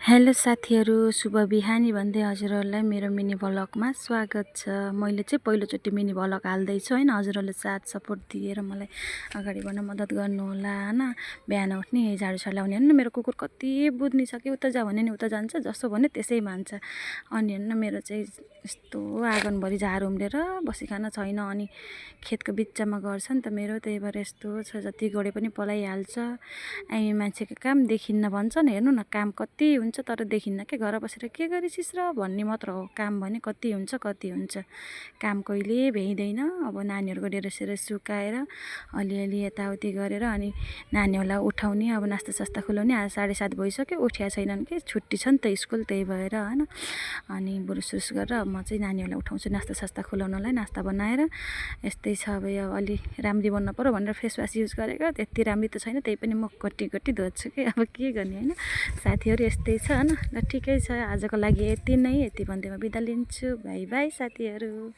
Hello साथीहरू, शुभ बिहानी भन्दै हजुरहरूलाई मेरो मिनी भ्लगमा स्वागत छ। मैले चाहिँ पहिलोचोटि मिनी भ्लग हाल्दैछु हैन। हजुरहरूले साथ सपोर्ट दिएर मलाई अगाडि बढ्न मद्दत गर्नुहोला हैन। बिहान उठ्ने झाडु साडु लाउने हैन। मेरो कुकुर कति बुझ्निसक्यो, उता जा भने नि उता जान्छ, जसो भने त्यसै मान्छ। अनि हैन मेरो चाहिँ यस्तो आँगनभरि झार उम्रेर बसिखाना छैन, अनि खेतको बिच्चामा गर्छ नि त मेरो, त्यही भएर यस्तो छ। जति गरे पनि पलाइहाल्छ। हामी मान्छेको काम देखिन्न भन्छ नि, हेर्नु न काम कति हुन्छ तर देखिन्न के। घर बसेर के गरिसिस र भन्ने मात्र हो, काम भने कति हुन्छ कति हुन्छ। काम कहिले भ्याइँदैन। अब नानीहरूको ड्रेसहरू सुकाएर अलिअलि यताउति गरेर अनि नानीहरूलाई उठाउने, अब नास्ता सास्ता खुलाउने। आज 7:30 भइसक्यो, उठ्या छैनन् कि छुट्टी छ नि त स्कुल, त्यही भएर हैन। अनि बुरुसुरुस गरेर अब म चाहिँ नानीहरूलाई उठाउँछु नास्ता सास्ता खुलाउनलाई, नास्ता बनाएर। यस्तै छ। अब यो अलि राम्री बन्न पऱ्यो भनेर फेसवास युज गरेको, त्यति राम्री त छैन, त्यही पनि म कटी धोज्छु कि अब के गर्ने हैन। साथीहरू यस्तै छ हैन। ल ठिकै छ, आजको लागि यति नै, यति भन्दै म बिदा लिन्छु। बाई बाई साथीहरू।